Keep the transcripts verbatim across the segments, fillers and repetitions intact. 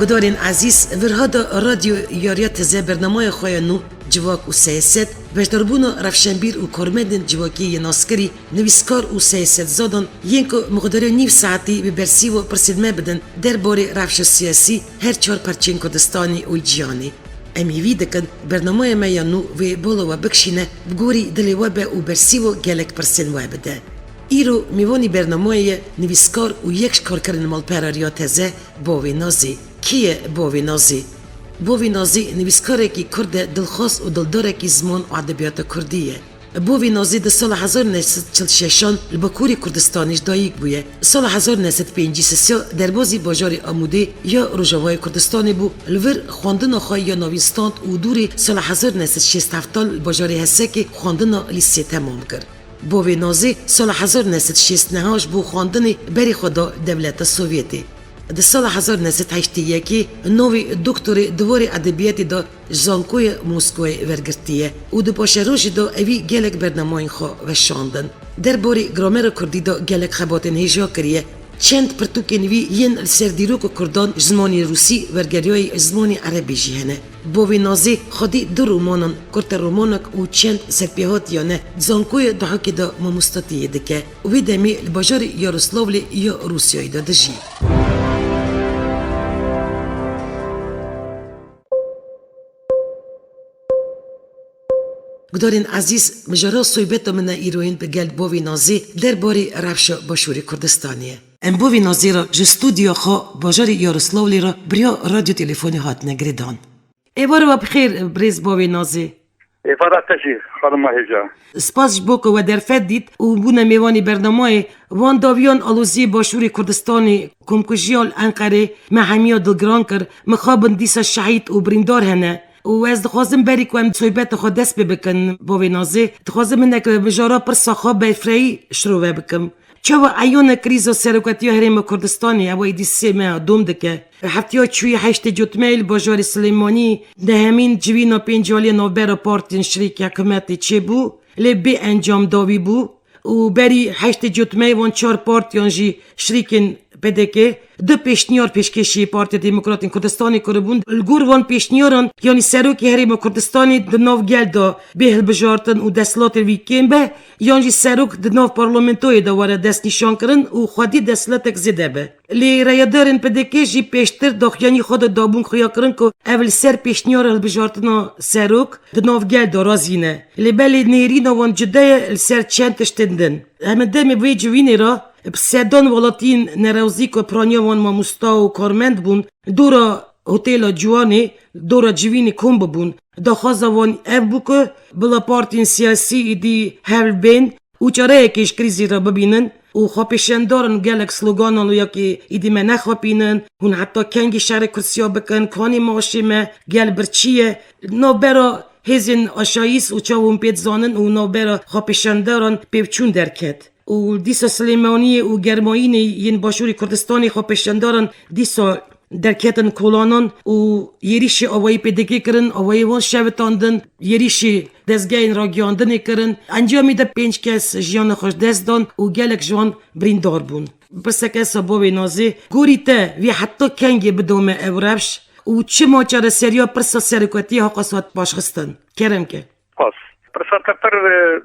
Gudarên ezîz, virha de Radyo Yariya Teze bernameya xwe ya nû, Civak û Siyaset, beşdarbûna rewşenbîr û karmendên civakî yê naskirî, nivîskar û siyasetzadan yên ku mixdariya nîv saetî bi bersîva pirsên me bidin derbarê rewşa siyasî her çar perçên Kurdistanê û cîhanê. Em hêvî dikin bernameya me ya nû vê bala we bikişîne, bi gorî dilê we be û bersîva gelek pirsên we bide. Îro mêvanî bernameyê ye nivîskar û yek ji karkerên malpera Riya Teze, Bavê Nazî. Kî ye Bavê Nazî? Bavê Nazî nivîskarekî kurd e, dilxwaz û dildarekî ziman û edebiyata kurdî ye. Bavê Nazî di sala hezar neh sed çil şeşan li Bakurê Kurdistanê ji dayik bûye. Sala hezar neh sed pêncî sisiya derbazî bajarê Amûdê ya Rojavayê Kurdistanê bû, li vir xwendina xwe ya navîn stand û dûrê sala hezar neh sed şêst heftan li bajarê Hesekê xwendina lîsê temam kir. Bavê Nazî sala hezar neh sed şêst neha ji bo xwendinê berê xwe da dewleta Sovyetê. Di sala hezar neh sed heştê yekê navê doktorê di warê edebiyatê de ji Zankoya Moskowayê wergirtiye û di paşerojê de evî gelek bernameyên xwe weşandin. Derbarê gramera kurdî de gelek xebatên hêja kiriye. Çend pirtûkên wî yên li ser dîroka kurdan ji zimanê rûsî wergeriyayî ji zimanê erebî jî hene. Bavê Nazî xwedî du romanan, kurte romanek û çend serpêhatiya ne di Zankoya Duhokê de mamostatiyê dike. Wê demê li bajarê Yaroslavlê ya Rûsyayê de dijî. Gudarên ezîz, mijara sohbeta min e îroyîn bi gel Bavê Nazî derbarê rewşa Başûrê Kurdistanê ye. Em Bavê Nazî re ji stûdyoya xwe bajarê Yaroslavlê re bi riya radyo telefonê hatine girêdan. Êvar we bi xêr, birêz Bavê Nazî. Êvara te jî, xanima hêja. Spas ji bo ku we derfet dît û bûne mêvanê bernameyê. Van dawiyan aloziyê Başûrê Kurdistanê, komkujiya li Enqerê me hemiya dilgiran kir. Mixabin dîsa şehîd û birîndar hene. Û ez dixwazim berî ku em sohbeta xwe dest pê bikin, Bavê Nazî, dixwazim hinek mijara pirsa xwe berfirehî şirove bikim. Çawa eyana krîza serokatiya Herêma Kurdistanê, ew êdî sê meha dom dike. Heftiya çûyî heştê Cotmeyê li bajarê Silêmanî nehemîn civîna pêncaliya navbera partiyên şirîk hikûmetê çêbû, lê bê encam dawî bû û berî heştê Cotmeyê van çar partiyan jî şirîkên P D K du pêşniyar pêşkêşî Partiya Demokratên Kurdistanê kiribûn. Li gor van pêşniyaran, yanî serokê Herêma Kurdistanê di nav gel de bê hilbijartin û desthilatê wî kêm be, yan jî serok di nav parlamentoyê de were destnîşankirin û xwedî desthilatek zêde be. Lê rayedarên P D K jî pêştir daxuyanî xwe de dabûn xuya kirin ku ev li ser pêşniyara hilbijartina serok di nav gel de razî ne. Lê belê nêrîna wan cuda ye li ser çend tiştên din. Em ê demê vê civînê re bi sedan welatiyên nerewzî ku piraniya wan mamosta û karmend bûn, dora hotêla Ciwanê, dora civînê kom bibûn. Daxwaza wan ev bû ku bila partiyên siyasî êdî hewl bên û çareyekê ji krîzê re bibînin û xwepêşandaran û gelek sloganan û yekê êdî me nexapînin, hûn heta kengî şerê Kursiya bikin, kanî maaşê me, gel birçî ye. Navbera hêzên aşayîs û çawa hûn pê dizanin û navbera xwepêşandaran pêvçûn derket. Û dîsa Silêmaniyê û Germayînê yên Başûrê Kurdistanê xwepêşandaran dîsa derketin kolanan û êrîşê awayî P D K kirin, awayî wan şewitandin, êrîşê dezgehên ragihandinê kirin. Encamê de pênc kes jiyana xwe ji dest dan û gelek ji wan birîndar bûn. Pirseke ez Bavê Nazî, gorî te vê heta kengê bidome ev rewş û çima çareseriya pirsa serokatiyê haqas hat paşxistin? Kerem ke. Spas. Pirsa te pir, e,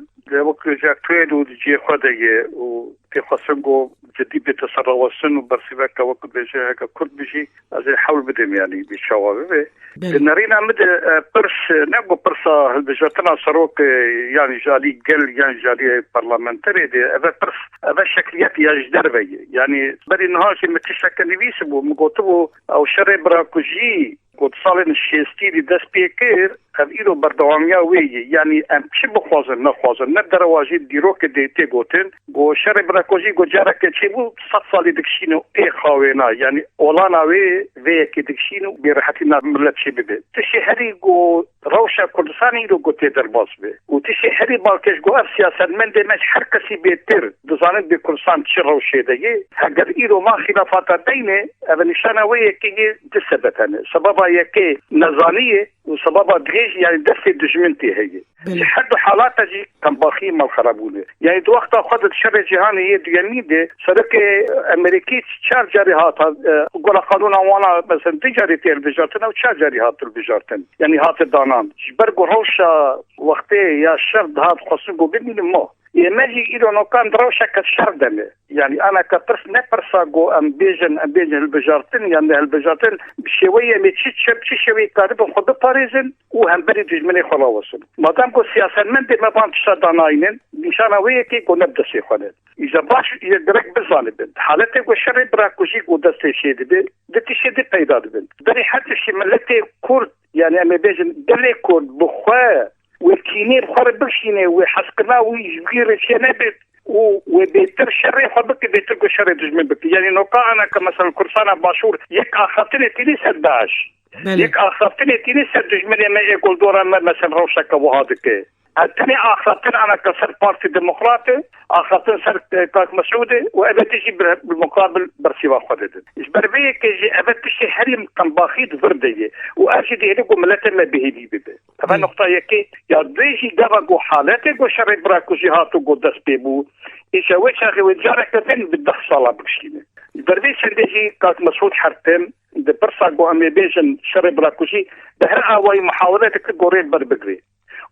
wek ji aktuel û di cihê xwe de ye û pêxwestin ku cidî bête serrawestin û bersîveke wek bêje heke kurt bijî, ez ê hewl bidim, yanî, bi çawa bibe. Belê. Di nerîna min de, e, pirs, e, ne ku pirsa hilbijartina serok, e, yan ji alî gel yan ji alî parlamenterê de, eve pirs, eve şekliyet ya ji derve ye. Yanî berî niha jî min tişteke nivîsibû, min gotibû, ew şerê birakujî ku di salên şêstî de dest pê kir, ev îro berdewamiya wê ye. Yanî em çi bixwazin, nexwazin, ne derewa jî dîrokê dê tê gotin, ku şerê birakojî ku careke çêbû, sed salî dikişîne ê xawêna. Yanî olana wê vê yekê dikişîne û bêrehetî nav milet çê bibe. Tiştê herî ku rewşa Kurdistanê îro ku tê derbas be. Û tiştê herî balkêş ku ev siyasetmendê me ji her kesî bêtir dizanin bê Kurdistan çi rewşê de ye. Heger îro van xîlafata beyne, Ev nîşana wê yekê yê du sebeb hene. Sebeba yekê nezanî ye û sebeba duhê jî, yanî destê dijmin tê heye. Belê. Ji her du halata jî qembaxî malxerabûn e. Yanî di wexta xwe de di şerê cîhanê yê duyemîn de serokê Amerîkî çar carî hat, hat, e, gola qanûna wana, mesela, du carî tê hilbijartin, ew çar carî hat hilbijartin. Yanî hate danan. Ji ber ku rewşa wextê ya şer dihat xwestin ku bimînin, ma. Ê me jî îro nokan di rewşeke şer de ne. Yanî anaka pirs ne pirsa ku em bêjin, em bêjin hilbijartin yan ne hilbijartin, bi şêweyê em ê çi çep, çi şêweyê karibin xwe biparêzin û hemberî dijminê xwe rawesin. Madem ku siyasetmendê me van tişta danayînin, nîşana wê yekê ku ne bi destê xwe ne. Îja baş, îja gerek bizanibin. Haletê ku şerê birakujî ku destê şê dibe, di tiştê di peyda dibin. Berî her tiştî miletê Kurd, yanî em ê bêjin gelê Kurd bi xwe wê kînê bi xwe re bişîne, wê hezkirina wî ji wî re çênebe û wê bêtir şerê xwe bike, bêtir ku şerê dijmin bike. Yanî noka anaka, mesela, Kurdistana Başûr yek axaftinê tînî ser DAIŞ. Belê. Yek axaftinê tînî ser dijminê me ê ku li dora me, mesela, rewşeke wiha dike. Ev tenê axaftin anaka ser Partî Demokrat e, axaftin ser, e, Kak Mesûd e û ev tiştî bi, bi muqabil bersîva xwe didin. Ji ber vê yekê jî ev tiştê herî qembaxî di vir de ye û ev jî dihêle ku milete me bihêvî bibe. Ev e Belê. Noqta yekê. Ya duyê jî gava ku haletê ku şerê birakujî hat û ku dest pê bû, îşe wê çaxê wê careke din bi deh sala bikişîne. Ji ber vê çendê jî Kak Mesûd her tim di pirsa ku em ê bêjin şerê birakujî, bi her awayî muhawele dikir ku rê li ber bigire.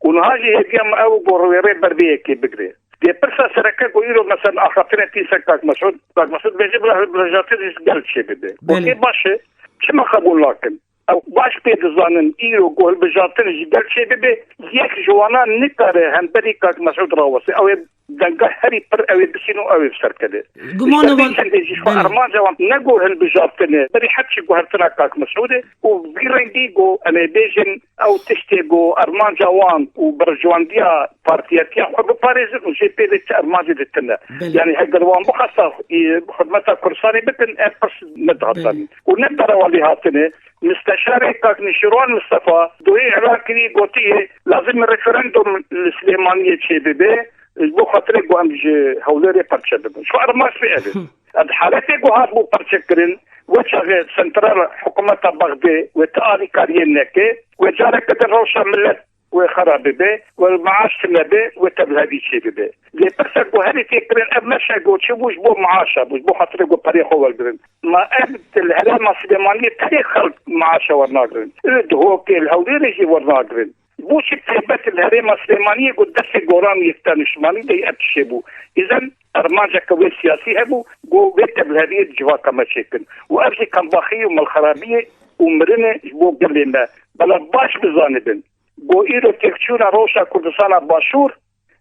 Û niha jî hêviya me ew ku rê, rê ber vê yekê bigire. Dê pirsa sereke ku îro, mesela, axaftinê tî ser Kak Mesûd, Kak Mesûd bêje bila hilbijartin ji gel çê bibe. Belê. Okê, baş e, çima qebûl nakin? Ew baş pê dizanin îro ku hilbijartin ji gel çê bibe, yek ji wana nikare hemberî Kak Mesûd rawese. Ew ê denga herî pir ew ê bisîn û ew ê bi ser keve. Gumanê wan, çendê jî xwe belê. Armanca wan ne ku hilbijartin e, berî her çi guhertina Kak Mesûd e û vî rengî ku em ê bêjin ew tiştê ku armanca wan û berjwandiya partiyetiya xwe biparêzin û jê pê vê ti armancê de tune. Belê. Yanî heger wan bixwesta, e, xidmeta Kurdistanê bikin, ev pirs nedihat Belê. Zanîn. Û ne berewa lê hatine, Misteşarê Kak Nişîrwan Mistefa doyê îlan kirî, gotiye, lazim e referandum li Silêmaniyê çêbibe, ji bo xatirê ku em ji Hewlêrê perçe bibin. Şu armanc wê ev e. Em di haletê ku hatibû perçekirin, wê çaxê sentral hikûmeta Bexdê wê ti alîkariyê neke, wê careke din rewşa milet wê xera bibe, wê maaş tune be, wê tevlihevî çêbibe. Lê pirsa ku herî tê kirin, ev meşe ku çi bû, ji bo maaşa bû, ji bo xatirê ku perê xwe wergirin. Ma ev li herêma Silêmaniyê tenê xelk maaşa wernagirin. Li Duhokê, li Hewlêrê jî wernagirin. Bo çi taybet li herêma Silêmaniyê ku destê Goran yek danişmanî de ev tişê bû? Îzen armanceke wê siyasî hebû, ku vê tevliheviyê di civaka me çêkin. Û ev jî qembaxî û malxerabiyê û mirinê ji bo gelê me. Bela baş bizanibin, ku îro têkçûna rewşa Kurdistana Başûr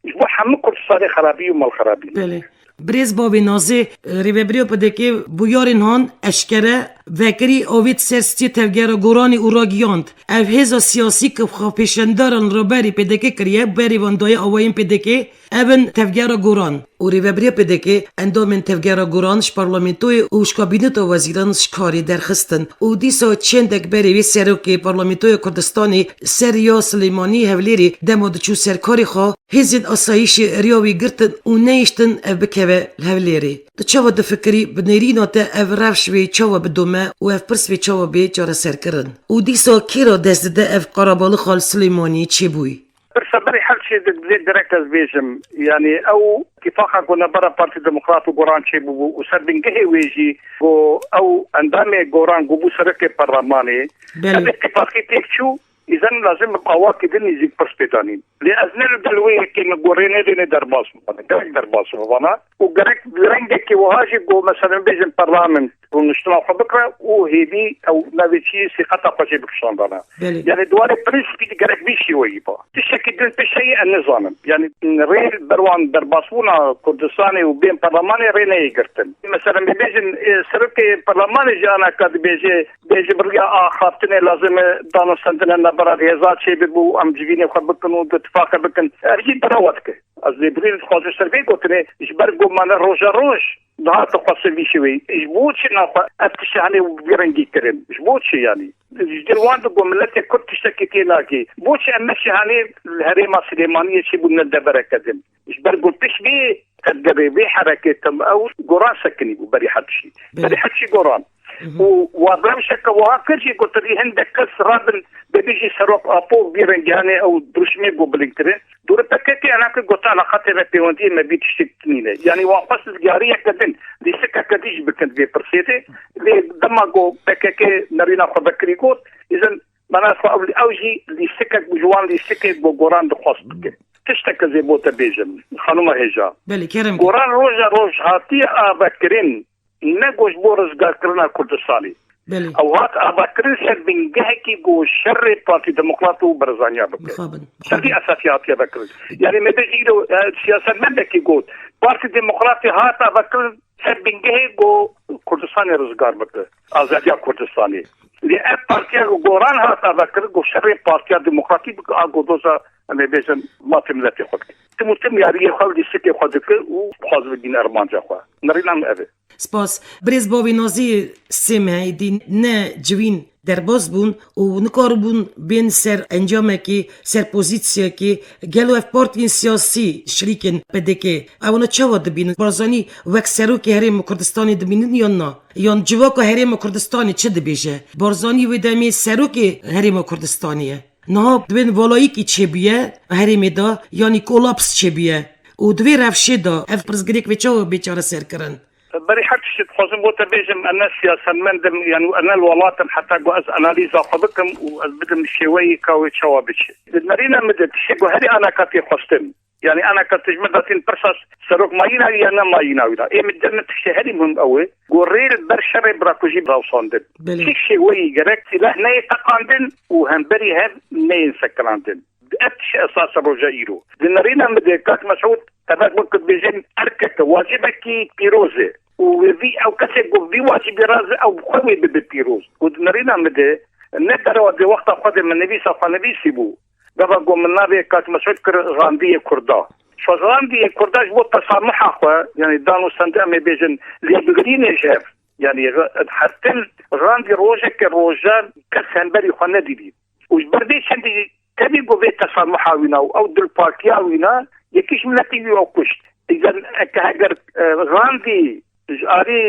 ji bo hemû Kurdistanê xerabî û malxerabî. Belê. Birêz Bavê Nazê, rêvebiriya P D K bûyarên han eşkere vekirî avêt ser stiyê tevgera Goranê û ragihand, ev hêza siyasî ku xwepêşandaran raberî P D K kiriye, berê van daye awayên P D K, ev in tevgera Goran. Û rêvebiriya P D K endamên tevgera Goran ji parlamentoyê û ji kabîneta wezîran ji karê derxistin. Û dîsa çendek berê wê serokê parlamentoya Kurdistanê ser ya Silêmanî Hewlêrê dema diçû ser karê xwe, hêzên asayîşê riya wî girtin û nehiştin ev bikeve li Hewlêrê. Tu çawa difikirî, bi nêrîna te ev rewş wê çawa bidome û ev pirs wê çawa bê çareserkirin? Û dîsa kê re dest dide ev qerebalixa li Silêmaniyê çêbûyî? Pirsa berî her çî di-, divê direkt ez bêjim. Yanî ew îtifaqa ku navbera Partî Demokrat û Goran çêbûbû û ser bingehê wê jî ku ew endamê Goran ku bû serokê perlemanê, Belê. Ev îtifaqî têk çû, îzen lazim bi awakî din nêzîk pirs pê danîn. Lê ez ne li dil wê yekê me gorê nedêne derbas bibane. Gerek derbas bibana û gerek bi rengekî wiha jî ku, mesela, bêjin parlament rûniştina xwe bikire û hêvî ew navê çi sîqeta xwe jê bikişandana. Belê. Yanî di warê prensîpî de gerek vî şêweyî ba. Tiştekî din pêşeyî em nizanin. Yanî rê ber wan derbasbûna Kurdistanê û bên perlemanê rê neyê girtin. Mesela, em bêjin, e, serokê perlemanê jî anaka dibêje, bêje bi riya axaftinê lazim e danûstendina navbera hêza çêbibû, em civînê xwe bikin û du tifaqe bikin. Ev jî berewa dike. Ez lê birî dixwazim ser vê gotinê, ji ber ku me ne roja roj dihate xwestin vî şêweyî. Ji bo çi naxwe ev tiştê hene bi vî rengî kirin? Ji bo çi yanî? Ji dil wan de ku miletê Kurd tiştekî tê nake. Bo çi em meşê hene li herêma Silêmaniyê çêbû ne devereke din? Ji ber ku pişt vê tevgerê, vê herekê tim ew Goran sekinî bû berî her tiştî. Belê. Berî her tiştî Goran. Û wa rewşeke wiha kir jî gotirî hindek kes rabin bibêjî serok Apo vî rengî hene ew dirûşmê ku bilind kirin. Dûrî P K K ena kir got eleqatê me pêwendiyê me vî tiştê nîne. Yanî wan xwest ziyariyeke din lîstikeke dî jî bikin vê pirsê de. Lê dema ku P K K nerîna xwe vekirî got, îzin Mena xwe ew, ew jî lîstikek bû, ji wan lîstikê ku Goran dixwest bike. Tişteke zê bo te bêjim, xanima hêja. Belê, kerem. Goran roja roj hatiye avekirin, ne ku ji bo rizgarkirina Kurdistanê. Belê. Ew hat avekirin ser bingehekî ku şerê Partî Demokrat û Barzaniya bike. Mixabin. Ser vî esasî hatiye vekirin. Yanî me bêjî îro, e, siyasetmendekî got, Partî Demokratê hat avekirin, ser bingehê ku Kurdistanê rizgar bike, azadiya Kurdistanê. Lê ev partiya ku Goran hat avekirin, ku şerê Partiya Demokratî bike, a ku doza, em ê bêjin, mafê miletê xwe bike. Tim û tim yariyê xwe, lîstikê xwe dike û dixwaze bigihîne armanca xwe. Nerîna min ev e. Spas. Birêz Bavê Nazî, sê mehê dî ne civîn derbas bûn û nikaribûn bên ser encamekê, ser pozîsyekê. Gelo ev partiyên siyasî şirîkên P D K, ewana çawa dibînin? Barzanî wek serokê Herêma Kurdistanê dibînin yan na? Yan civaka Herêma Kurdistanê çi dibêje? Barzanî wê demê serokê Herêma Kurdistanê ye. Niha di bin valayîkî çêbûye herêmê de, yanî kolaps çêbûye. Û di vê rewşê de ev pirsgirêk vê çawa bê çareserkirin? Berî her tiştî dixwazim bo te bêjim, ez ne siyasetmend im, yanî ez ne li welat im, heta ku ez analîza xwe bikim û ez bidim şêweyê ka wê çawa biçe. Di nerîna min de tiştê ku herî anaka tê xwestin, yanî anaka tu ji min datîn pirsa serok mayîna wî ya ne mayîna wî da. Ê min der min tiştê herî muhim ew e, ku rê li ber şerê birakujî rawsandin. Belê. Çi şêweyî gerek sîleh neyê teqandin û hemberî hev neyên sekinandin. Ev tişt esas e roja îro. Di nerîna min de kak Mesûd, teber min ku dibêjin erkeke, wacibekî pîroz e. Û wê vî ew kesê ku vî wacibî razê ew bi xwe wê bibe pîroz. Û di nerîna min de ne derewa de wexta xwe de min nivîsa xwe nivîsî bû. Gava ku min navê kak Mesûd kir Gandiyê Kurda. Şo Gandiyê Kurda ji bo tesamuha xwe, yanî dan û stenda em ê bêjin lêbigirînê ji hev. Yanî hertin Gandî rojeke rojan kes hemberî xwe nedîbî. Û ji ber vê çendî Tevî ku vê tesamuha wîna û ew dilpakiya wîna, yekî ji miletî wî ew kuşt. Îzen eke heger, e, Gandî ji alî,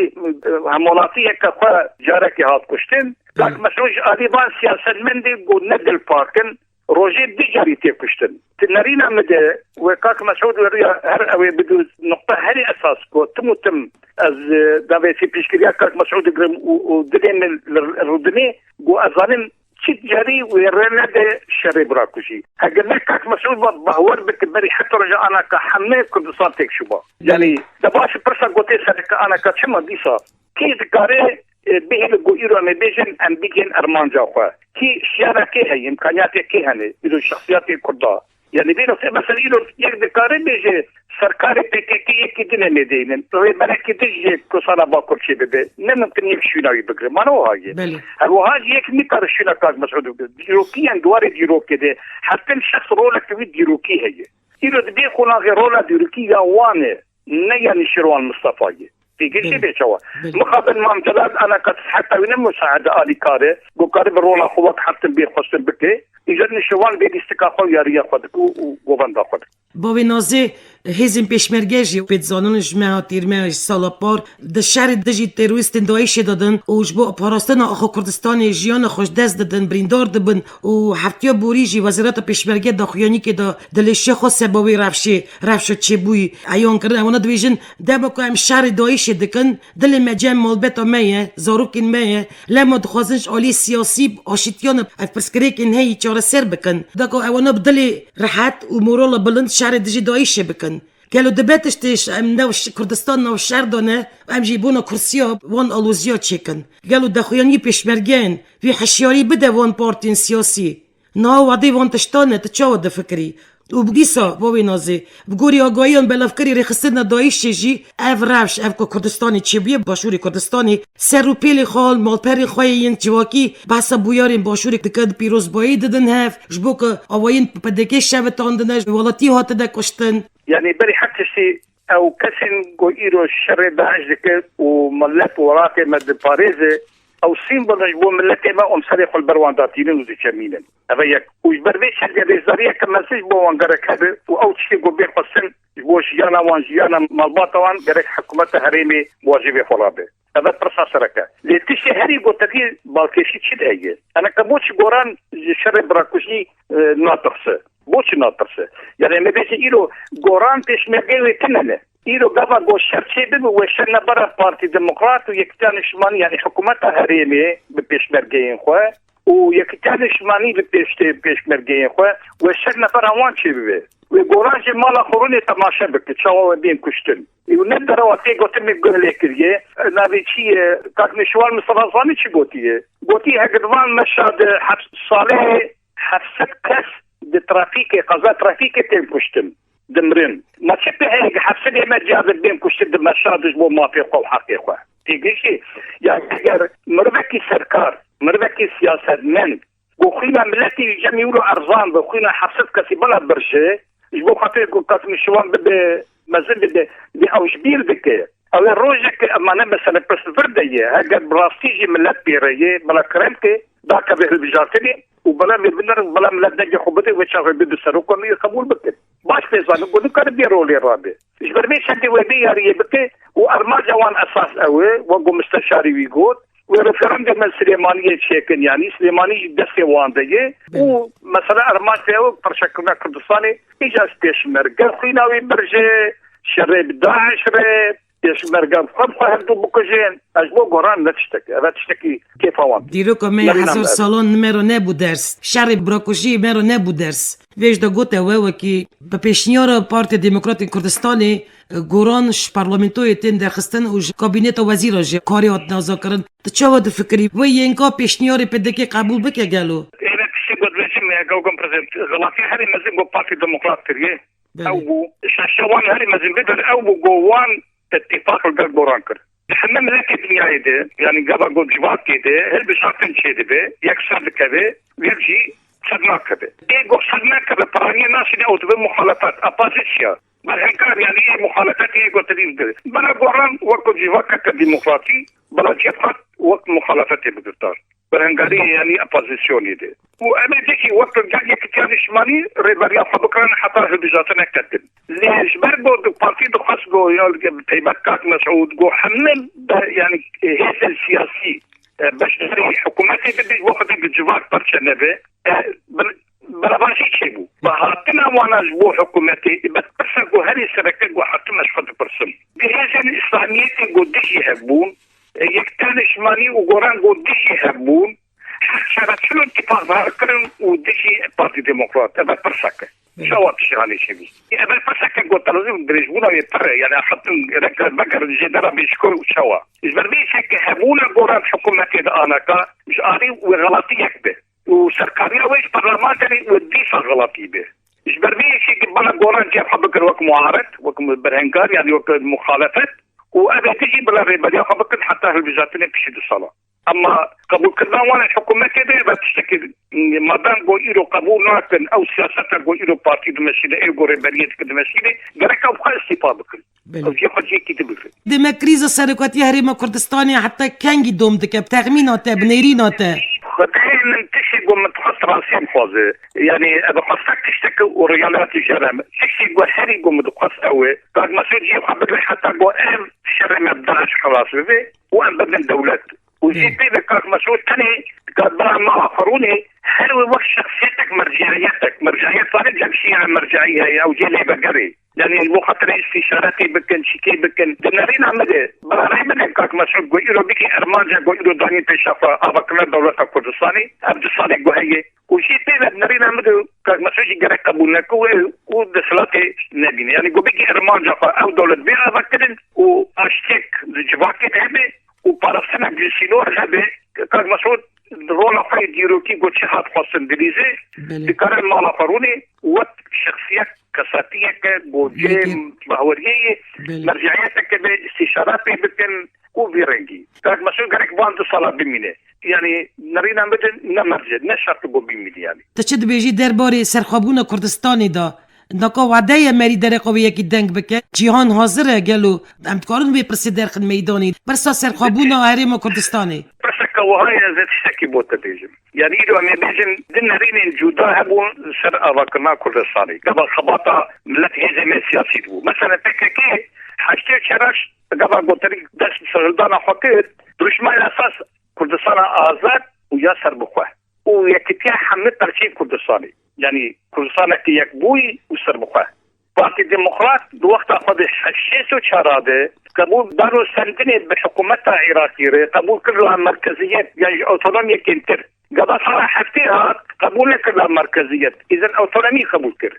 e, hemwelatiyeke xwe carekê hat kuştin, Kak Mesûd ji alî van siyasetmendê ku ne dilpak in, rojê du carî tê kuştin. Di nerîna min de wê Kak Mesûd wê riya her ew ê bidu nuqta herî esas ku tim û tim ez, e, davêtî piştgiriya Kak Mesûd digirim û, û dilê min li rûdinê ku ez zanim çi carî wê rê nede şerê birakujî. Heger ne Kak Mesûd va bahwer bike berî heta roja anaka hemê Kurdistan têk şûba. Yanî de baş pirsa gotê sereke anaka çima dîsa kê dikare, e, bihêle ku îro em ê bêjin em bigihên ermanca xwe. Kî şiyana kê heye, îmkaniyatê kê hene, îro şexsiyatê Kurda. Yanî vê noktê mesela îro yek dikare bêje serkarê P K K yekî din em ê deynin. Rêberekî din jê Kurdistana Bakur çê bibe. Ne mimkin yek şûna wî bigire. Mana wiha ye. Belê. Her wiha jî yek nikare şûna Kak Mesûd bigire. Dîrokî yên di warê dîrokê de her tim şexs roleke wî dîrokî heye. Îro di vê qonaxê rola dîrokî ya wan e. Ne ya Nêçîrvan Mistefa ye. Pêgir jê Belê. bê çawa. Belê. Mixabin Mam Celal anaka heta wî ne musaade alîkar e. Ku karibe rola xwe wek her tim bê xwestin bike. Îcar Nêçîrvan bê lîstika xwe û yariya xwe dike û, û govenda xwe dike. Bavê Nazê, hêzên pêşmerge jî pê dizanin ji meha tîr, meha ji sala par di şerê dijî terorîstên DAIŞê de din û ji bo parastina axa Kurdistanê jiyana xwe ji dest didin, birîndar dibin û heftiya borî jî Wezîrata Pêşmerge daxuyanîkê de dilêşiya xwe seba wê rewşê, rewşa çêbûyî eyan kirin. Ewana dibêjin, dema ku em şerê DAIŞê dikin, dilê me cem malbeta me ye, zarokên me ye. Lema dixwazin ji alî siyasî aşîtiyan ev pirsgirêkên heyî çareser bikin. Daka ewana bi dilê rehet û morala bilind şerê dijî DAIŞê bikin. Gelo dibe tiştê ji em new ş-, Kurdistan nav şer de ne, em jî bona kursiya wan aloziya çêkin. Gelo daxuyanî pêşmergeyên vî hişyarî bide wan partiyên siyasî. Niha wadê wan tiştan e, tu çawa difikirî? Û bi dîsa, bavê Nazê, bi gorî agahiyan belavkirî rêxistina DAIŞê jî ev rewş, ev ku Kurdistanê çêbûye, başûrê Kurdistanê, ser û pêlê xwe, malperên xwe yên civakî, behsa bûyerên başûrê dike, di pîrozbayî didin hev, ji bo ku awayên P D K şevitandine, welatî hatine kuştin. Yanî berî her tiştî ew kesên ku îro şerê DAIŞ dike û milet û welatê me diparêze, ew sîmbol in ji bo miletê me û em serê xwe li ber wan datînin û diçemînin. Ev e yek. Û ji ber vê çendê rêzdariyeke mezin ji bo wan gerek hebe û ew tiştê ku bê xwestin ji bo jiyana wan, jiyana malbata wan gerek hikûmeta herêmê wajibê xwe rabe. Ev e pirsa sereke. Lê tiştê herî gotekî balkêşî çi de heye? Eneke bo çi Goran ji şerê birakujî, e, natirse? Bo çi natirse? Yani em ê bêjin îro Goran pêşmergeyê wê tune ne. Îro gava go şer çê bibe, wê şer nebera Partî Demokrat û Yekîtiya Niştimanî, yani hikûmeta herêmê bi pêşmergeyên xwe û Yekîtiya Niştimanî bi pêş-, pêşmergeyên xwe, wê şer nebera wan çê bibe. Wê Goran jî mala xwe rûnê temaşe bike, çawa wê bên kuştin. Û ne derewa tê gotinê guh lê kiriye, navê çi ye, kak Nêçîrvan Mistefa zanî çi gotiye? Gotiye, heger van Meşad heft salê heft sed kes di trafîkê, qeza trafîkê tên kuştin, dimirin. Ma çi pê heye ki heft sedê me cihazir bên kuştin di Meşad ji bo mafê xwe û heqê xwe? Têgihîştî? Ya eger mirovekî serkar, mirovekî siyasetmend, ku xwîna miletî ji cem îro erzan be, xwîna heft sed kesî bela birje, ji bo xatirê ku kak Nêçîrvan bibe, mezin bibe, lê ew ji bîr dike. Ew ê rojek, ema ne mesele pirs vir de ye. Heger bi rastî jî milet pê re ye, bela kerem ke, dakeve hilbijartinê û bela wê binir, bela milet dengê xwe bide, wê çaxê bibe serok û em ê qebûl bikin. Baş pê zanin ku nikare bê rolê rabe. Ji ber vê çendê wê vê yariyê bike û armanca wan esas ew e, wek ku misteşarê wî got, wê referandûmê Silêmaniyê çêkin, yanî Silêmanî jî destê wan de ye û mesela armanc pê ew e, parçekirina Kurdistanê, îcar pêşmerge xwîna wî birje, şerê bi DAIŞ re, pêşmerge xwe bi xwe hevdû bikujin. Ez ji bo Goran ne tiştek, ev e tiştekî kêfa wan. Dîroka me hezar salan nimero nebû ders. Şerê birakujî mero nebû ders. Vê ji de gote we wekî bi pêşniyara Partiya Demokratên Kurdistanê, e, Goran ji parlamentoyê tên derxistin û ji kabîneta wezîra jî karê hat nazakirin. Tu çawa difikirî? Wê yên ka pêşniyarê P D K qebûl bike gelo? Êve tiştê ku dibêjim, e, Gawgan Prezident, xelatî herî mezin ku Partiya Demokrat kiriye. Belê. Ew bû, şaşiya wan herî mezin bê, ew bû ku wan îtîfaq li gel Goran kir. Hemî miletê dinyayê de, yanî gava ku civakê de, hilbijartin çêdibe, yek ser dikeve, yek jî ser nakeve. Ê ku ser nakeve, piraniyê naşîne û dibe muxalefet, opozîsya. Berhemkar, yanî ê muxalefetê ê gotinî bide. Bela Goran wek ku civakeke demokratî, bela cihad wek muxalefetê bigirtar. Berhengariyê, yanî opozisyonê de. Û em ê dikî wek gel Yekîtiya Niştimanî rêberiya xwe bikirin heta hilbijartinek ketin. Lê ji ber ku di partî dixwest ku ya li taybet kak Mesûd ku hemî be, yanî hêzên siyasî, e, beşdarî hikûmetê bibin, ji bo xwe di civak parçe nebe. E, bi, berevajî çêbû. Bi hatina wana ji bo hikûmetê, bi pirsa ku herî sereke ku hatime ji xwe dipirsim. Bi hêzên îslamiyetê ku dijî hev bûn, e, Yekîtiya Niştimanî û Goran ku dijî hev bûn, her çare çilo îtîfaq zehar kirin û dijî Partî Demokrat. Ev e pirseke. Çawa tiştê hanê çêbû? Ev e pirseke ku terazî dirêjbûna wê pir e, yani hatin gerek vegerin jê dera bêjikoy û çawa. Ji ber vê yekê hebûna Goran hikûmetê de anaka, ji alî wê xelatî yek be. Û serkariya wê ji parlamenterê wê dîsa xelatî be. Ji ber vê yekê ki bala Goran cem xwe bikir wek muared, wek berhengar, yani wek muxalefet, û ev ê dijî bila rêberiya xwe bikin heta hilbijartinê piştî du sala. Ema qebûlkirina wan ê hikûmetê de ve tiştekî, madem ku îro qebûl nakin, ew siyaseta ku îro partî dimeşîne, ê ku rêberiyê dikin dimeşîne, gerek ew xwe îstîfa bikin. Belê. Ew jê xwe cihekî din bigrin. Dê me krîza serokatiya Herêma Kurdistanê heta kengî dom dike, bi texmîna te, bi nêrîna te? Xwedayê min tiştê ku min dixwest rastî dixwaze. Yanî ev xwestek tiştek û realîtî jere me. Tiştê ku herî ku min dixwest ew e. Kak Mesûd jî xwe bigre heta ku ev şerê me bi DAIŞ xilas bibe û em bibin dewlet. Û jî pê ve kak Mesûd tenê dikar bera me axirûnê her wê wek şexsiyetek merciyetek, merciyet vane cem şîe merciye heye, ew jê lê vegerê. Yanî ji bo xatirê îstîşaretê bikin, çîkê bikin. Di nerîna min de, bera rê bidin kak Mesûd ku îro bikî armanca ku îro danî pêşa xwe avakirina dewleta Kurdistanê, ev du salê ku heye. Û jî pê ve nerîna min de kak Mesûd jî gerek qebûl neke û, û desthilatê nebîne. Yanî ku bikî armanca xwe ew dewlet bê avakirin û aştiyek di civakê de hebe û parastina ji sînor hebe. Kak Mesûd di rola xwe yê dîrokî ku çi hat xwestin dilîze, Belê. dikare mala xwe rûnê wek şexsiyek, kesatiyeke ku cê Yekê. baweriyê ye, Belê. merciyeteke be, îstîşara pê bikin û vî rengî. Kak Mesûd gerek van du sala bimîne. Yanî nerîna min de ne merce, ne şert ku bimîne yanî. Tu çi dibêjî derbarê serxwebûna Kurdistanê de? Naka wade ye merî derê xwe wê yekî deng bike? Cîhan hazir e gelo? Em dikarin vê pirsê derxin meydanê. Pirsa serxwebûna Herêma Kurdistanê. Pirseke wiha ye, ez ê tiştekî bo te bêjim. Yanî îro em ê bêjin, di nerînên cuda hebûn ser avakirina Kurdistanê. Gava xebata milet hêzê me siyasî dibû. Mesela P K K heştê û çar Gava goterî dest bi şixildana xwe kir, dirûşma esas Kurdistana azad û ya serbixwe û yekîtiya hemî perçeyên Kurdistanê. Yanî Kurdistaneke yekbûyî û serbixwe. Partî Demokrat di wexta xwe de şêst û çar de qebûl dar û sendinê bi hikûmeta Iraqî re qebûl kir la merkeziyet, yan ji otonomiyê kêmtir. Gava sala heftê hat qebûl nekir la merkeziyet. Îzin otonomî qebûl kir.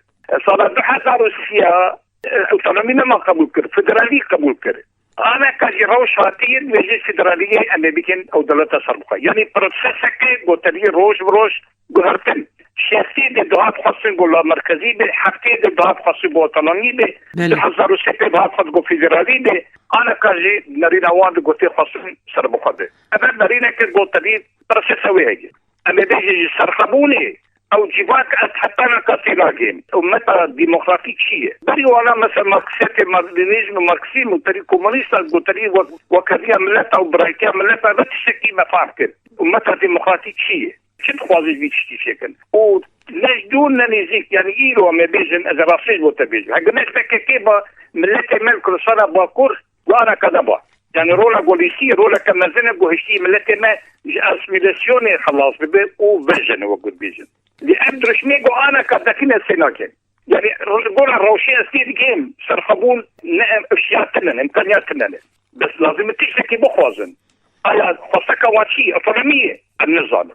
Sala du hezar û sî ya, e, otonomî nema qebûl kir, federalî qebûl kir. Aneka jî rewş hatiye, wê jî federaliyê em ê bikin ew dewleta serbixwe. Yanî proseseke goteriyê roj bi roj guhertin. Şêstê de dihat xwestin ku la merkezî be, heftê de dihat xwestin ku otonomî be, Belê. du hezar û sê de dihat xwest ku federalî be. Aneka jî nerîna wan di gotê xwestin serbixwe be. Ev nerîneke goterî prosesa wê heye. Em ê bêjin ji serxwebûnê ew civak ez heta naka tênagihim. Ummeta demokratîk çi ye? Berî wana mesela marksiyetê, Marksîzm û marksîzm û terî komunîst ez goterî wek, wekheviya mileta û birayetiya mileta ve tiştekî me fehm kir. Ummeta demokratîk çi ye? Çi dixwaze ji vî tiştî çêkin? Û ne ji dûr ne nêzîk, yanî îro em ê bêjin, ez ê rastî ji bo te bêjim. Heke ne ji P K K ba, miletê me li Kurdistana Bakur, Wana kede ba. Yanî rola ku lîstî, roleke mezin e ku hiştî miletê me ji asîmîlasyonê xelas bibe û vejine, wek ku dibêjin. Lê ev dirişmê ku aneka dekine sê nake. Yanî gora rewşê ez tê digêm, serxwebûn ne em, şiya tune ne, îmkaniya tune ne. Bes lazim e tiştekî bixwazin. Aya xwesteka wan çi ye? Otonomî ye? Em nizanin.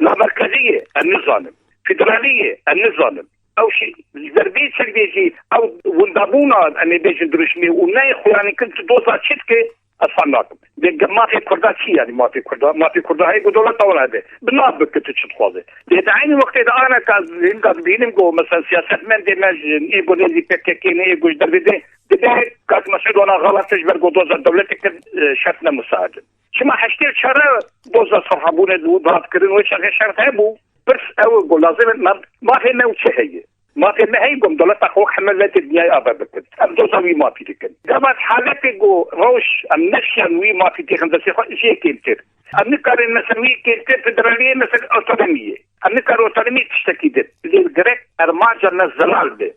La merkezî ye? Em nizanin. Federalî ye? Em nizanin. Ew şî, ji ber vê çekdê jî ew windabûna, em ê bêjin, dirûşmê û neyê xuyanîkirin tu doza çi dike, ez fam nakim. Lê ge-, mafê Kurda çi, yanî mafê Kurda? Mafê Kurda heye ku dewleta wan hebe. Bi nav bike tu çi dixwaze. Lê di eynî wextê de aneka ez hinga dibînim ku mesela siyasetmendê me ji ê ku nêzî P K K ne, ê ku ji dervê de, dibe kak Mesûd wana xelat ji ber ku doza dewletê kir, e, şert ne musaid in. Çima heştê û çar doza serxwebûnê di û dihat kirin, wê çaxê şert hebû. Pirs ew e ku lazim e me, mafê me û çi heye? Mafê me heye ku em dewleta xwe wek hemû miletê dinyayê ava bikin. Em doza wî mafî dikin. Gava haletê ku rewş em neşiyan wî mafî têxin destê xwe jê kêmtir. Em nikarin mesela wî kêmtir federaliyê mesela otonomiyê. Em nikarin otonomiyê tiştekî din. Lê gerek armanca me zelal be.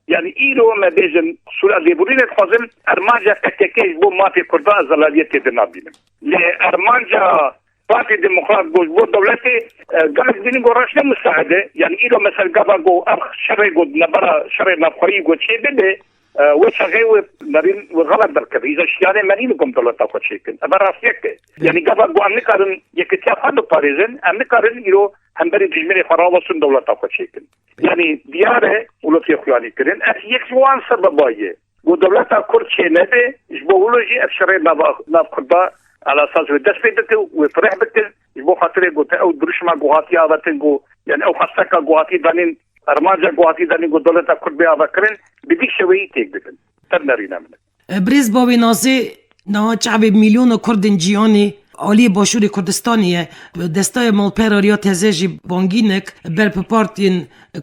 Yanî îro me bêjin, sûra lêborînê dixwazin, armanca P K K ji bo mafê Kurda ez zelaliyetê de nabînim. Lê armanca Partî Demokrat got, ji bo dewletê, e, gelek dînin got reş ne musaide. Yanî îro mesela gava got ev şerê got nebera şerê navxweyî got çê bibe, e, wê çaxê wê nerîn wê xelet derkeve. Îza şiyanê me nîn got dewleta xwe çêkin. Ev rastiyek e. Yanî gava got em nikarin yekîtiya xwe biparêzin, em nikarin îro hemberî dijminê xwe rawestin dewleta xwe çêkin. Yanî diyar e, wilo tê xuyanî kirin. Ev yek ji wan sebeba ye. Ku dewleta Kurd çênebe, ji bo wilo jî ev şerê nav, nav Kurda ala esas wê dest pê bike, wê fireh bike, ji bo xatirê ku te ew dirûşma ku hatiye avetin ku, yanî ew xwesteka ku hatiye danîn, armanca ku hatiye danîn ku dewleta Kurd bê avekirin, bi vî şeweyî têk bibin. Tev nerîna min e. Birêz Bavê Nazê, niha çavê milyona Kurdên cîhanê aliyê Başûrê Kurdistanê ye. Destaya Malperariya Teze jî bangînek ber bi partiyên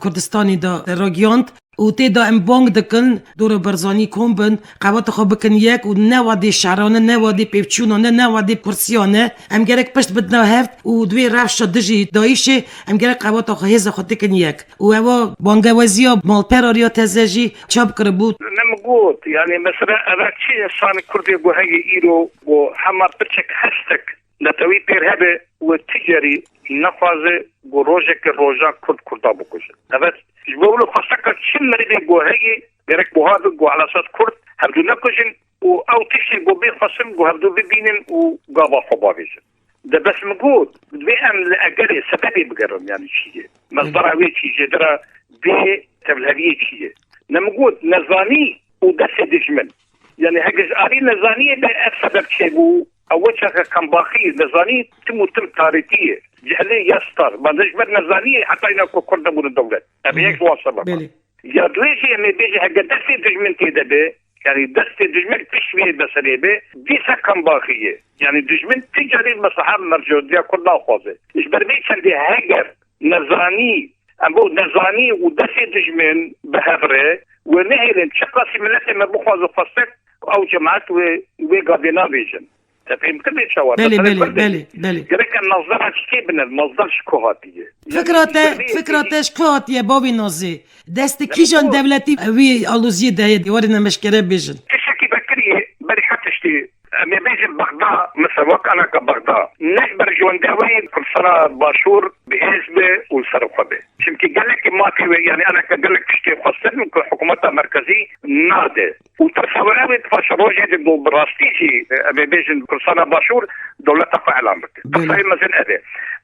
Kurdistanê de ragihand û tê de em bang dikin, dora Barzanî kom bin, qeweta xwe bikin yek û ne wadê şerane, ne wadê pêvçûnane, ne wadê kursiyane. Em gerek pişt bidine hev û di wê rewşa dijî DAIŞê em gerek qeweta xwe, hêza xwe dikin yek. Û ewa bangewaziya Malperariya Teze jî çap kiribû. Ne min got, yanî mesela eve çi însanê Kurdê ku heye îro ku hema piçek hestek netewî pêr hebe, wê tu carî nexwaze ku rojeke rojan Kurd Kurda bikuje. Evet, ji bo wilo xwesteka çi merivê ku heye, gerek buha be ku ala esas Kurd hevdu nekujin û ew tiştê ku bê xwestin ku hevdu bibînin û gava xwe bavêjin. De bes min got, divê em li egerê sebebê bigerin, yanî çi ye? Mesdera wê çi? Jêdira vê tevliheviyê çi ye? Ne min got, nezanî û destê dijmin. Yanî heke ji alî nezaniyê de ev sebeb çêbû, ew çaxe kembaxî, nezanî tim û tim tarîtî ye. Cehlê ya star. Ma ne ji ber nezaniyê heta îna ku Kurd nebûne dewlet. Ev yek ji wan sebeba. Belê. Ya duê jî em ê bêjin, heke destê dijmin tê de be, yanî destê dijmin pişt vê meseleyê be, dîsa kembaxî ye. Yanî dijmin ti carî mesleha mercûdiya Kurd naxwaze. Ji ber vê çendê heger nezanî, em bo nezanî û destê dijmin bi hev re, wê nehêlin çiqasî miletê me bixwaze xwestek, ew cemaet wê, wê gavê nabêjin. Te fêm kir vê çawa? Belê, Mesela belê, Kurd e. Belê, belê. Gerek em nazdara çi tê bine, nazdar ji ku hatiye? Fikra te, fikra te ji ku hatiye, bavê Nazê? Destê kîjan dewletî wî aloziyê de heye, dê warê nemeşkere bêjin. Tiştekî vekirî, berî her tiştî Em ê bêjin Bexda, mesela wek anaka Bexda, ne ji ber ji wendê wê Kurdistana Başûr bi hêz be û li ser xwe be. Çimkî gelekî matê wê, yanî anaka gelek tiştê xwestin ku hikûmeta merkezî nade. Û tesewira wê di paşerojê de ku bi rastî jî, e, em ê bêjin Kurdistana Başûr dewleta xwe elan bike. Belê. Qisayê mezin ev e.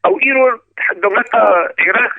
Ew îro dewleta Iraq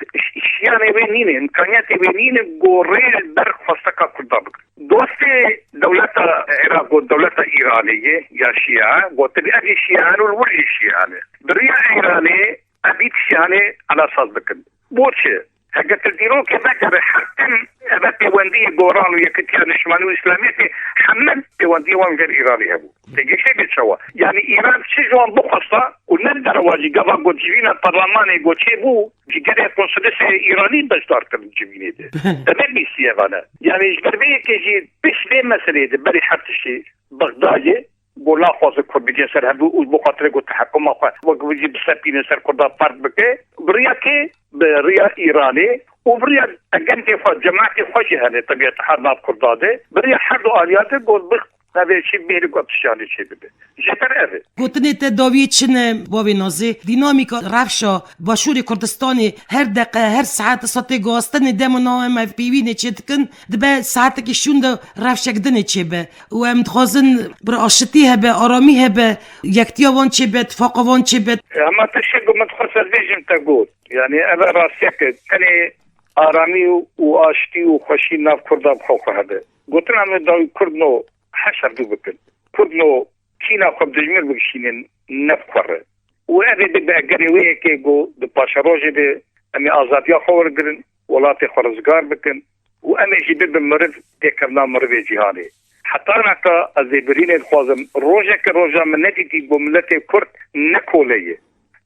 şiyanê wê nîne, îmkaniyetê wê nîne ku rê li ber xwesteka Kurda bigire. Dostê dewleta Iraq û dewleta Îranê ye, ya Şîa, gotin ev jî Şîa ne û li wir jî Şîa ne. Bi riya Îranê ev jî Şîanê elasaz bikin. Bo çi? Heke tu dîrokê vekeve her tim eve pêwendiyê goran û yekitiya niştimanî û îslamiyetê hemû pêwendiyê wan gel Îranê hebû. Têgihiştê bê çawa? Yanî Îran çi ji wan bixwesta û ne derewa jî gava got civîna parlemanê got çêbû, ji gelê konsolisê Îranî beşdar kirin civînê de. Te nebîstiye vane. Yanî ji ber vê yekê jî pişt vê meseleyê de berî her tiştê Bexdayê got naxwaze Kurd bigihê ser hevdû û ji bo xatirê got tehekuma xwe wek jî bisepîne ser Kurda ferq bike. Bi riya kê? Bi riya Îranê û bi riya egencê xwe, cemaetê xwe jî hene tebîet her nav Kurda de. Bi riya her du aliya de got bix Navê çi bêrî ku tiştê çê bibe. Jêber ev e. Gotinê te dawiyê çi ne, bavê Nazê? Dînamîka rewşa Başûrê Kurdistanê her deqe, her saet sotê guhastinê dem û nav em ev pêwînê çê dikin, dibe saetekî şûn de rewşek dinê çê be. Û em dixwazin bir aşitî hebe, aramî hebe, yektiya wan çê be, tifaqa wan çê be. Hema tiştek ku min dixwest ez bêjim te got. Yanî ev e rastiyek e. Tenê aramî û aştî û xweşî nav Kurda bi xwe xwe hebe. Gotina min dawî Kurd no heşr dû bikin. Kurd no kîna xwe bi dijmin bikişînin, ne bi xwe re. Û ev ê bibe egerê wê yekê ku di paşerojê de em ê azadiya xwe wergirin, welatê xwe rizgar bikin û em ê jî bibin miriv têkevna mirivê cîhanê. Heta naka ez ê birînê dixwazim, rojeke roja min nedîtî ku miletê Kurd ne kole ye.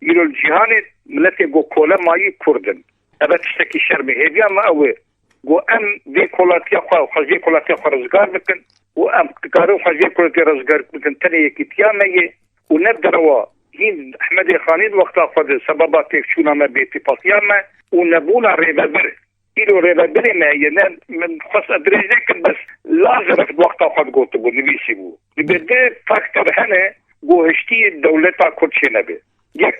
Îro li cîhanê miletê ku kole mayî Kurd in. Ev e tiştekî şerm e. Hêviya me ew e. Got, em vê kolatiya xwe, xwe ji vê kolatiya xwe rizgar bikin û em dikarin xwe ji vê kolatiya rizgar bikin, tenê yekîtiya me ye û ne derewa. Hîn Ehmedê Xanî di wexta xwe de sebeba têkçûna me, bêtifaqiya me û nebûna rêvebir. Îro rêvebirê me ye, ne min xwest ez dirêj nekim, bes Lazaref di wexta xwe digotibû, nivîsîbû. Dibe du faktor hene, ku hiştiyê dewleta Kurd çênebe. Yek,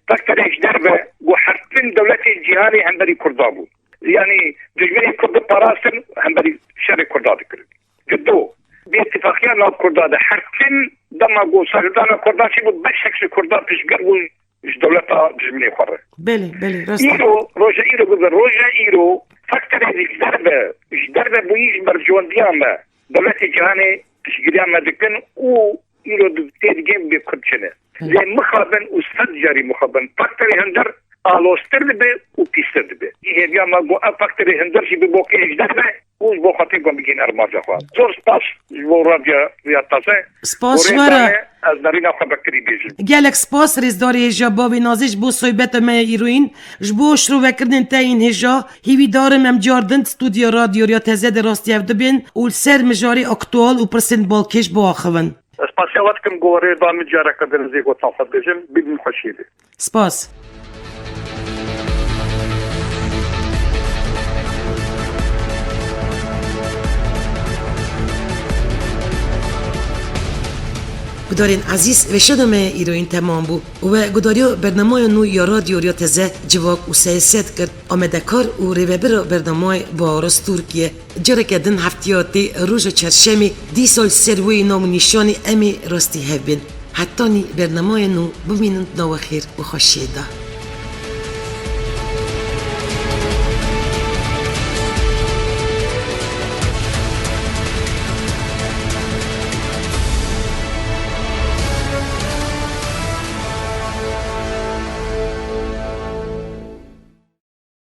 faktorê ji derve, ku her tim dewletên cîhanê hemberî Kurda bûn. Yanî dijminê Kurd diparastin, hemberî şerê Kurda dikirin. Di do, bêtifaqiya nav Kurda de her tim dema ku serhildana Kurda çêbû, beşek ji Kurda piştgir bûn ji dewleta dijminê xwe re. Belê, belê, rast e. Îro, roja îro bibe, roja îro faktorê ji derve, ji derve bûyî ji berjewendiya me, dewletê cîhanê piştgiriya me dikin û îro di-, tê digihên bê Kurd çi ne. Belê. Lê mixabin û sed carî mixabin, faktorê hundir aloztir dibe û pîstir dibe. Hêviya me got ev faktorê hundir jî bibe kê ji derve û ji bo xatirê ku em bigihîn armanca xwe. Zor spas ji bo Radyo Rêya Taze. Spas ji we re. Ez nerîna xwe vekirî bêjim. Gelek spas rêzdarê hêja bavê Nazê ji bo sohbeta me ya îroyîn. Ji bo şirovekirinên te yên hêja, hîvîdar im em car din di stûdyoya Radyo Rêya Teze de rastî hev dibên û li ser mijarê aktual û pirsên balkêş biaxivin. Ez spasiya we dikim ku we rê da min careke din ez ê gotina xwe bêjim, bibin xweşiyê de. Spas. Gudarên ezîz, vêşana me îroyîn temam bû. We gudariya bernamaya nû ya Radyo Rêya Teze civak û seyesiyet kir. Amedekar û rêvebira bernamayê Baros Tirkiye. Careke din heftiya tê roja çarşemê dîsa li ser wê navnîşanê em ê rastî hev bên. Hetanî bernamaya nû bimînin di nava xêr û xweşiyê de.